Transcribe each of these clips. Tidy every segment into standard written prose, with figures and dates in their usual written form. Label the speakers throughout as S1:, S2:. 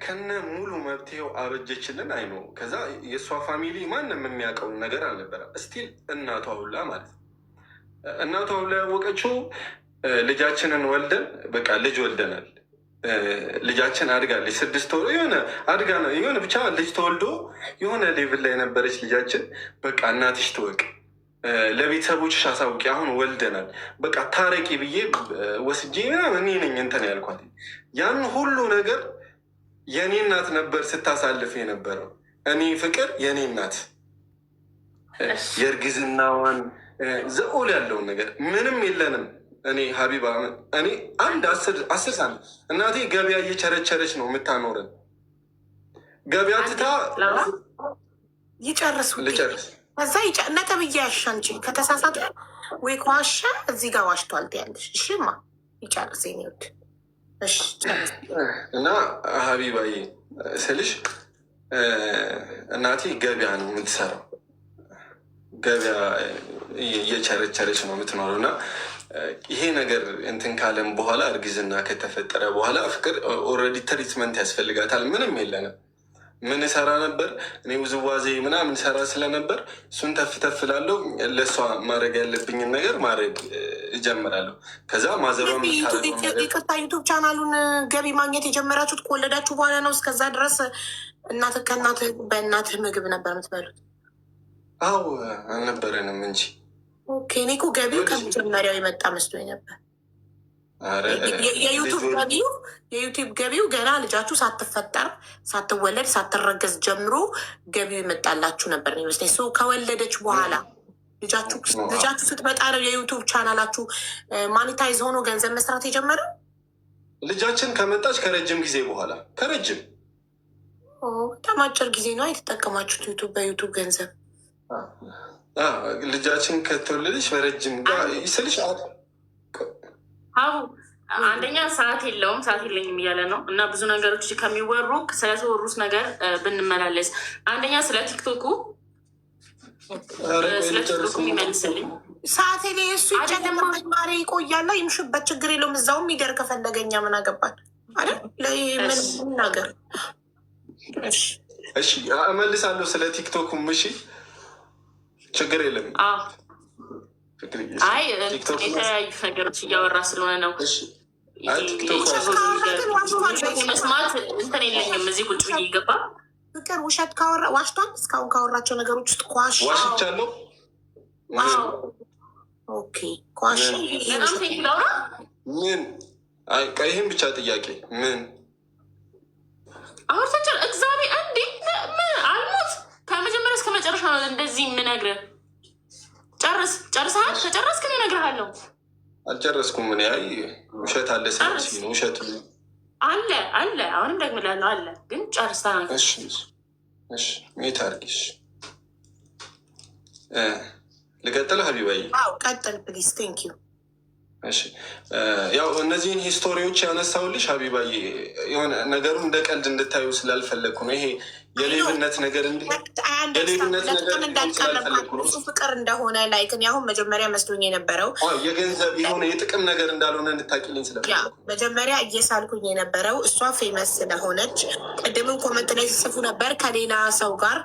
S1: ከነ ሙሉ መብትሄው አበጀችልን። አይ ነው። ከዛ የእሷ family ማንም የሚያውቀውን ነገር አልነበረም። Still እናቷ ሁላ ማለት ነው። እናቷ ሁላ ያወቀችው ልጃችንን ወልደን፣ በቃ ልጅ ወልደናል፣ ልጃችን አድጋለች፣ 6 ወር የሆነ አድጋ ነው የሆነ ብቻ ልጅ ተወልዶ የሆነ level ላይ የነበረች ልጃችን፣ በቃ እናትሽ ትወቅ፣ ለቤተሰቦችሽ አሳውቂ፣ አሁን ወልደናል፣ በቃ ታረቂ ብዬ ወስጄ ምናምን እኔ ነኝ እንትን ያልኳት። ያን ሁሉ ነገር የእኔ እናት ነበር ስታሳልፍ የነበረው። እኔ ፍቅር የእኔ እናት የእርግዝናዋን ዘኦል ያለውን ነገር ምንም የለንም። እኔ ሀቢባ እኔ አንድ 10 ሳንቲም፣ እናቴ ገበያ እየቸረቸረች ነው የምታኖረን። ገበያ ትታ
S2: ይጨርሱ።
S1: ልጨርስ።
S2: ከዛ ነጥብ እያያሽ አንቺ ከተሳሳተ ወይ ከዋሸ እዚህ ጋር ዋሽቷል ትያለሽ። እሺማ ይጨርስ የኔ ውድ። እሺ ጨርስ።
S1: እና ሀቢባዬ ስልሽ እናቴ ገበያ ነው የምትሰራው፣ ገበያ እየቸረቸረች ነው የምትኖረው። እና ይሄ ነገር እንትን ካለም በኋላ፣ እርግዝና ከተፈጠረ በኋላ ፍቅር already treatment ያስፈልጋታል። ምንም የለንም። ምን እሰራ ነበር እኔ? ውዝዋዜ ምናምን ሰራ ስለነበር እሱን ተፍ ተፍ እላለሁ። ለእሷ ማድረግ ያለብኝን ነገር ማድረግ እጀምራለሁ። ከዛ ማዘሯ የምታደርገው ነገር
S2: ይቅርታ፣ YouTube ቻናሉን ገቢ ማግኘት የጀመራችሁት ከወለዳችሁ በኋላ ነው? እስከዛ ድረስ እናትህ ከእናትህ በእናትህ ምግብ ነበር የምትበሉት?
S1: አው አልነበረንም እንጂ።
S2: Okay፣ እኔ እኮ ገቢው ከመጀመሪያው የመጣ መስሎኝ ነበር።
S1: ኧረ
S2: የ YouTube ገቢው ገና ልጃችሁ ሳትፈጠር፣ ሳትወለድ፣ ሳትረገዝ ጀምሮ ገቢው የመጣላችሁ ነበር የሚመስለኝ። So ከወለደች በኋላ ልጃችሁ ስትመጣ ነው የ YouTube ቻናላችሁ monetize ሆኖ ገንዘብ መስራት የጀመረው?
S1: ልጃችን ከመጣች ከረጅም ጊዜ በኋላ፣ ከረጅም
S2: በጣም አጭር ጊዜ ነው የተጠቀማችሁት YouTube በ YouTube ገንዘብ።
S1: ልጃችን ከተወለደች በረጅም ስልሽ
S3: አው አንደኛ ሰዓት የለውም፣ ሰዓት የለኝም እያለ ነው። እና ብዙ ነገሮች ከሚወሩ ስለተወሩት ነገር ብንመላለስ፣ አንደኛ ስለ ቲክቶኩ የሚመልስልኝ።
S2: ሰዓት ላይ እሱ ይጨለምበት ማሬ፣ ይቆያላ፣ ይምሽበት፣ ችግር የለውም። እዛውም ይደር ከፈለገኛ ምን አገባን አይደል? ለምን ነገር እሺ።
S1: እሺ እመልሳለሁ ስለ ቲክቶኩም። እሺ ችግር የለም።
S3: አይ የተለያዩ ነገሮች እያወራ ስለሆነ ነው። መስማት እንትን የለኝም፣ እዚህ ቁጭ ብዬ ይገባ።
S2: ፍቅር ውሸት ካወራ ዋሽቷል። እስካሁን ካወራቸው ነገሮች ውስጥ ከዋሸ
S1: ዋሽቻለሁ።
S2: Okay፣ ከዋሸ
S3: በጣም thank ላውራ።
S1: ምን? ይህም ብቻ ጥያቄ ምን?
S3: አውርተቻል። እግዚአብሔር እንዴ አልሞት ከመጀመሪያ እስከ መጨረሻ ነው እንደዚህ የምነግርህ። ጨርስ። ጨርሰሃል? ከጨረስክ እኔ እነግርሃለሁ።
S1: አልጨረስኩም። ምን ያይ ውሸት አለ ስልሽ ነው ውሸት
S3: አለ አለ። አሁንም ደግምላለሁ አለ፣ ግን ጨርስ ተናገር።
S1: እሺ mute አድርጊሽ። ልቀጥል ሀቢባዬ?
S2: አዎ ቀጥል please። Thank you።
S1: እሺ ያው እነዚህን history ዎች ያነሳሁልሽ ሀቢባዬ የሆነ ነገሩ እንደ ቀልድ እንድታዩ ስላልፈለግኩ ነው። ይሄ የሌብነት ነገር የሌብነት ነገር
S2: እንዳልቀረብኩ ፍቅር እንደሆነ like እኔ አሁን መጀመሪያ መስሎኝ የነበረው
S1: የገንዘብ የሆነ የጥቅም ነገር እንዳልሆነ እንድታቂልኝ ስለፈለኩ።
S2: መጀመሪያ እየሳልኩኝ የነበረው እሷ famous ስለሆነች፣ ቅድምም comment ላይ ሲጽፉ ነበር ከሌላ ሰው ጋር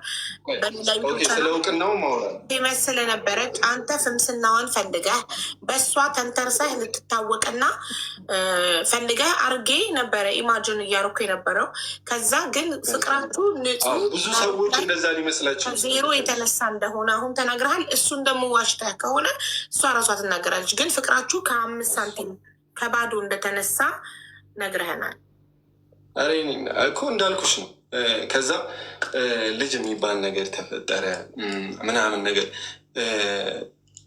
S1: ስለ እውቅናው ማውራት
S2: famous ስለነበረች አንተ ፍምስናዋን ፈልገህ በእሷ ተንተርሰህ ልትታወቅና ፈልገህ አርጌ ነበረ imagine እያደረኩ የነበረው። ከዛ ግን ፍቅራችሁ ንጹህ
S1: ብዙ ሰዎች እንደዛ ሊመስላቸው
S2: ዜሮ የተነሳ እንደሆነ አሁን ተናግረሃል። እሱን ደግሞ ዋሽተህ ከሆነ እሷ ራሷ ትናገራለች። ግን ፍቅራችሁ ከ5 ሳንቲም ከባዶ እንደተነሳ ነግረህናል።
S1: ኧረ እኮ እንዳልኩሽ ነው። ከዛ ልጅ የሚባል ነገር ተፈጠረ ምናምን ነገር፣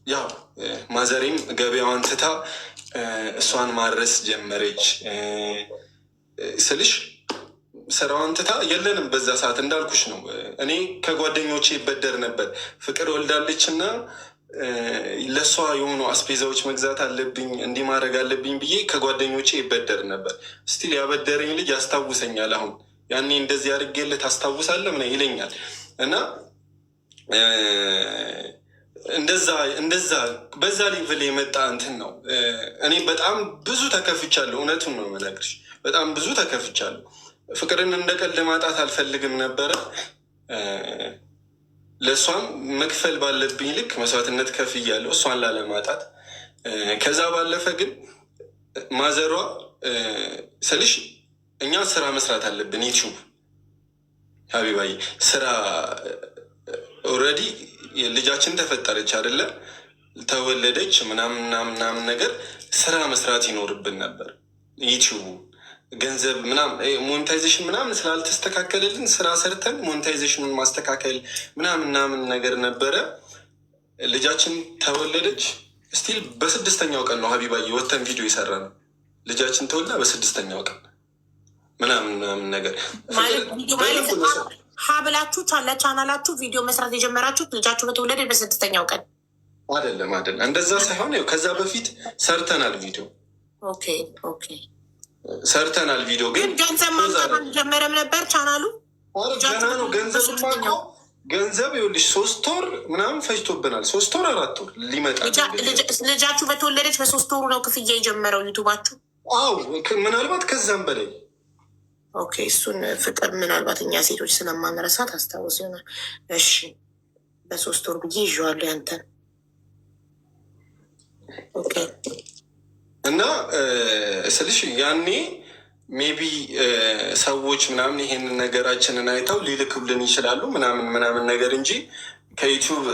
S1: ያው ማዘሬም ገበያዋን ትታ እሷን ማድረስ ጀመረች ስልሽ ስራዋን ትታ የለንም። በዛ ሰዓት እንዳልኩሽ ነው። እኔ ከጓደኞቼ ይበደር ነበር። ፍቅር ወልዳለች እና ለእሷ የሆኑ አስቤዛዎች መግዛት አለብኝ፣ እንዲህ ማድረግ አለብኝ ብዬ ከጓደኞቼ ይበደር ነበር። Still ያበደረኝ ልጅ ያስታውሰኛል። አሁን ያኔ እንደዚህ አድርጌልህ ታስታውሳለህ ምናምን ይለኛል። እና እንደዛ እንደዛ በዛ level የመጣ እንትን ነው። እኔ በጣም ብዙ ተከፍቻለሁ። እውነቱን ነው የምነግርሽ፣ በጣም ብዙ ተከፍቻለሁ። ፍቅርን እንደ ቀልድ ማጣት አልፈልግም ነበረ። ለእሷም መክፈል ባለብኝ ልክ መስዋዕትነት ከፍያለሁ፣ እሷን ላለማጣት። ከዛ ባለፈ ግን ማዘሯ ስልሽ እኛ ስራ መስራት አለብን። ዩቲዩብ ሀቢባዬ ስራ already ልጃችን ተፈጠረች አይደለ? ተወለደች ምናምን ምናምን ነገር ስራ መስራት ይኖርብን ነበር። ዩቲዩቡ ገንዘብ ምናምን monetization ምናምን ስላልተስተካከለልን ስራ ሰርተን monetization ኑን ማስተካከል ምናምን ምናምን ነገር ነበረ። ልጃችን ተወለደች። Still በ6ኛው ቀን ነው ሀቢባዬ ወተን ቪዲዮ የሰራ ነው። ልጃችን ተወልዳ በ6ኛው ቀን ምናምን ምናምን ነገር።
S2: ሀ ብላችሁ ለቻናላችሁ ቪዲዮ መስራት የጀመራችሁት ልጃችሁ በተወለደ በ6ኛው ቀን?
S1: አይደለም፣ አይደለም፣ እንደዛ ሳይሆን ከዛ በፊት ሰርተናል ቪዲዮ።
S2: Okay።
S1: ሰርተናል ቪዲዮ።
S2: ግን ገንዘብ ማምጣት አልጀመረም ነበር ቻናሉ።
S1: ገና ነው። ገንዘብ ገንዘብ ይኸውልሽ 3 ወር ምናምን ፈጅቶብናል። 3 ወር 4 ወር ሊመጣ።
S2: ልጃችሁ በተወለደች በ3 ወሩ ነው ክፍያ የጀመረው ዩቱባችሁ?
S1: አዎ፣ ምናልባት ከዛም በላይ።
S2: Okay፣ እሱን ፍቅር ምናልባት እኛ ሴቶች ስለማንረሳ ታስታውስ ይሆናል። እሺ፣ በ3 ወር ብዬ ይዤዋለሁ ያንተን። Okay።
S1: እና ስልሽ ያኔ maybe ሰዎች ምናምን ይሄንን ነገራችንን አይተው ሊልክብልን ይችላሉ ምናምን ምናምን ነገር እንጂ ከዩቲዩብ